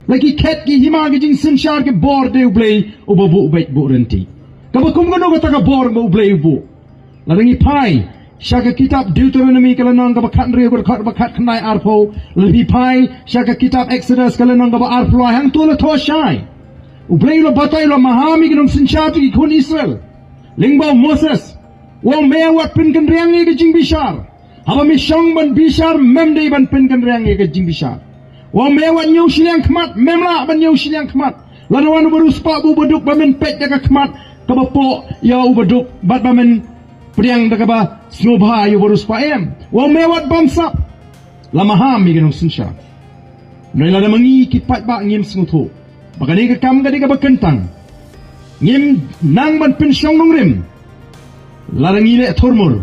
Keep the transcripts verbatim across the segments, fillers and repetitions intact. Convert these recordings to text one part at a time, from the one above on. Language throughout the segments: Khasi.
La ki khet ki hima ki jingsynshar ki bor de U Blei uba buh beit buh rynti. Kaba kum kano kata ka bor ba U Blei u buh? Lada ngi phai sha ka kitab Deuteronomi ka lynnong kaba khathynriew ka dkhot ba khatkhyndai arphew, lada ngi phai sha ka kitab Exodus ka lynnong kaba arphew lai, hangto la thoh shai. U Blei u la batai, u la maham ïa ki nongsynshar jong ki khun Israel. Lyngba u Moses, u ong, me wat pynkynriang ïa ka jingbishar. Haba me shong ban bishar, mem dei ban pynkynriang ïa ka jingbishar. U ong, me wat ñiew shiliang khmat, mem lah ban ñiew shiliang khmat. Lada wan u bariewspah bad u baduk, ba men peit da ka khmat kaba poh ïa u baduk, bad ba men pdiang da kaba sngewbha ïa u bariewspah, em? U ong, me wat bamsap. La maham ïa ki nongsynshar. Hynrei lada ma ngi ki paidbah ngim sngewthuh ba kane ka kam ka dei kaba kyntang, ngim nang ban pynshong nongrim. Lada ngi leh thurmur,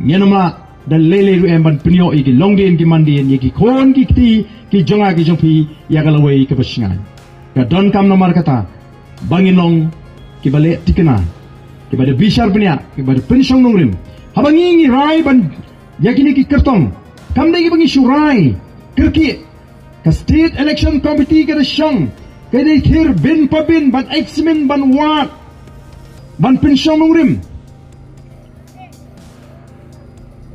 ngin ym lah da lei lei ruh em ban pynïoh ïa ki longdien ki mandien, ïa ki khun ki kti ki jong nga ki jong phi, ïa ka lawei kaba shngaiñ. Ka donkam namar kata ba ngin long kiba leh thikna, kiba da bishar bniah, kiba da pynshong nongrim. Haba ngi ngi rai ban ïa kine ki kyrtong, kam dei kiba ngi shu rai kyrkieh. Ka State Election Committee ka da shong, ka da thir bin pa bin ban examine, ban wad, ban pynshong nongrim,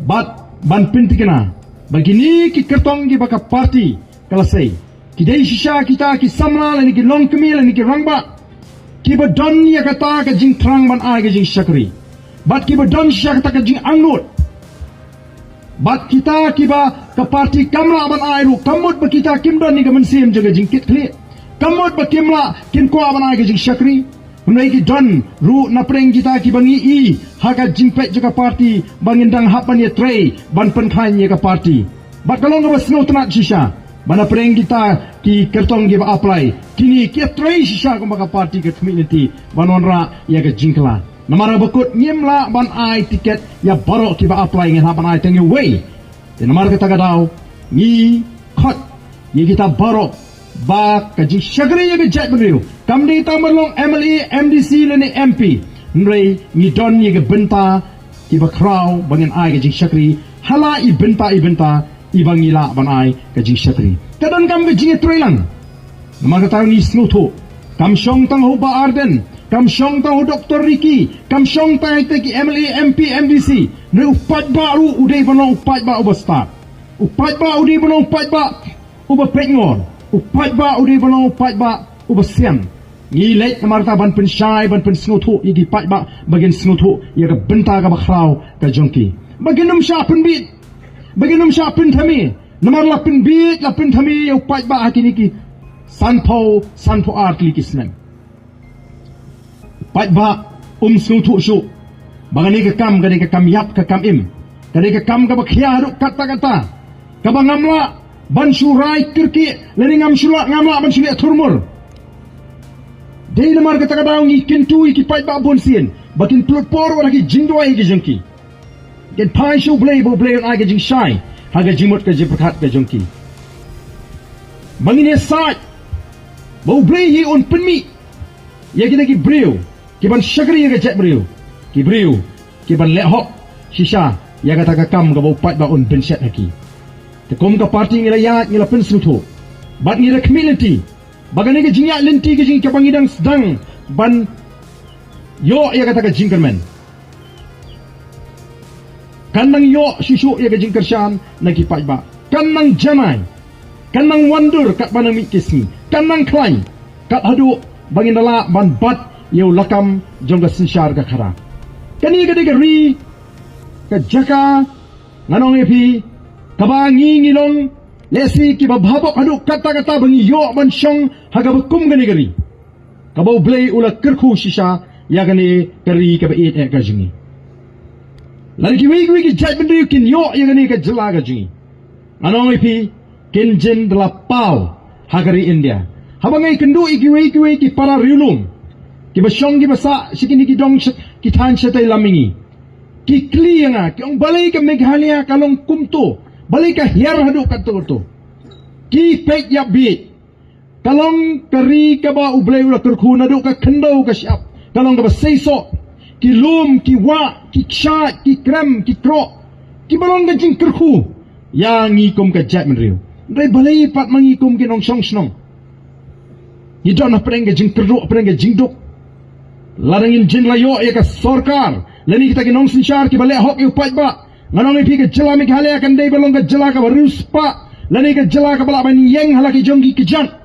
bad ban pynthikna ba kine ki kyrtong kiba ka party ka la sei, ki dei shisha kita ki samla lane ki longkmie lane ki rangbah kiba don ïa kata ka jingthrang ban ai ka jingshakri, bad kiba don shisha kata ka jingangnud. Bad kita kiba ka party kam lah ban ai ruh, kam mut ba kita kim don ïa ka mynsiem jong ka jingkitkhlieh, kam mut ba kim lah, kim kwah ban ai ka jingshakri. Hynrei ki don ruh napdeng kita kiba ngi i ha ka jingpeit jong ka party ba ngin dang hap ban ïatrei ban pynkhlaiñ ïa ka party. Bad ka long kaba sngewtynnad shisha ba napdeng kita ki kyrtong kiba apply, kine ki ïatrei shisha kumba ka party ka khmih lynti ban wanrah ïa ka jingkylla. Namar ba kut ngim lah ban ai tiket ïa baroh kiba apply, ngin hap ban ai tang ïa uwei. Te namar kata ka daw ngi khot ïa kita baroh ba ka jingshakri ïa ka jaitbynriew kam dei tang ban long M L A, M D C lane M P. Hynrei ngi don ïa ka bynta kiba khraw ba ngin ai ka jingshakri ha la i bynta i bynta, iba ngi lah ban ai ka jingshakri. Ka donkam ka jingïatreilang. Namar kata ngi sngewthuh, kam shong tang ha u Bah Ardent, kam shong tang ha u Doktor Ricky, kam shong tang ha kita ki M L A, M P, M D C. Hynrei u paidbah ruh u dei ban long u paidbah uba stad. U paidbah u dei ban long u paidbah uba peitngor. U paidbah u dei ban long u paidbah uba sian. Ngi leit namar kata ban pynshai, ban pynsngewthuh ïa ki paidbah ba kin sngewthuh ïa ka bynta kaba khraw ka jong ki, ba kin ym shah pynbiej, ba kin ym shah pynthame. Namar la pynbiej, la pynthame ïa u paidbah ha kine ki sanphew, sanphew ar tylli ki snem. Paidbah um sngewthuh shuh ba kane ka kam ka dei ka kam ïap, ka kam im, ka dei ka kam kaba khia haduh katta katta, kaba ngam lah ban shu rai kyrkieh lane ngam shu lah, ngam lah ban shu leh thurmur. Dei namar kata ka daw ngi kyntu ïa ki paidbah bunsien ba kin pynlut por wat ha ki jingduwai ki jong ki. Kin phai sha U Blei ba U Blei un ai ka jingshai ha ka jingmut ka jingpyrkhat ka jong ki. Ba ngin ïasaid ba U Blei hi un pynmih ïa kita ki briew kiban shakri ïa ka jaitbynriew, ki briew kiban leh hok shisha ïa kata ka kam kaba u paidbah un bynshet ha ki. Te kum ka party ngi la ïaid, ngi la pynsngewthuh bad ngi la khmih lynti ba kane ka jingïaid lynti ka jong ngi kaba ngi dang sdang ban ïoh ïa kata ka jingkyrmen, kan nang ïoh shuh shuh ïa ka jingkyrshan na ki paidbah, kan nang janai, kan nang wandur katba nang mih ki sngi, kan nang khlaiñ kat haduh ba ngin da lah ban bat ïa u lakam jong ka synshar ka khadar. Kane ka dei ka ri, ka jaka, ngan ong ïa phi, kaba ngi ngi long lehse kiba bhabok haduh katta katta ba ngi ïoh ban shong ha kaba kum kane ka ri kaba U Blei u la kyrkhu shisha ïa kane ka ri kaba ïeit eh ka jong ngi. Lada kiwei kiwei ki jaitbynriew kin ïoh ïa kane ka jylla ka jong ngi, ngan ong ïa phi, kin jin da la paw ha ka ri India. Haba nga ïakynduh ïa kiwei kiwei ki para riewlum kiba shong kiba sah sha kine ki dong sha, ki thaiñ shatei lam mihngi, ki kylli ïa nga, ki ong, balei ka Meghalaya ka long kumto, balei ka hiar haduh katto katto? Ki peit ïa bieit. Ka long ka ri kaba U Blei u la kyrkhu naduh ka khyndew ka shyiap. Ka long kaba seisoh. Ki lum, ki wah, ki kshaid, ki krem, ki kroh, kiba long ka jingkyrkhu ïa ngi kum ka jaitbynriew. Hynrei balei pat ma ngi kum ki nongshong shnong, Ngi don hapdeng ka jingkyrduh, hapdeng ka jingduk. Lada ngin jin la ïoh ïa ka sorkar lane kita ki nongsynshar kiba leh hok ïa u paidbah, ngan ong ïa phi, ka jylla Meghalaya kan dei ban long ka jylla kaba riewspah lane ka jylla kaba lah ban ïeng ha la ki jong ki kjat.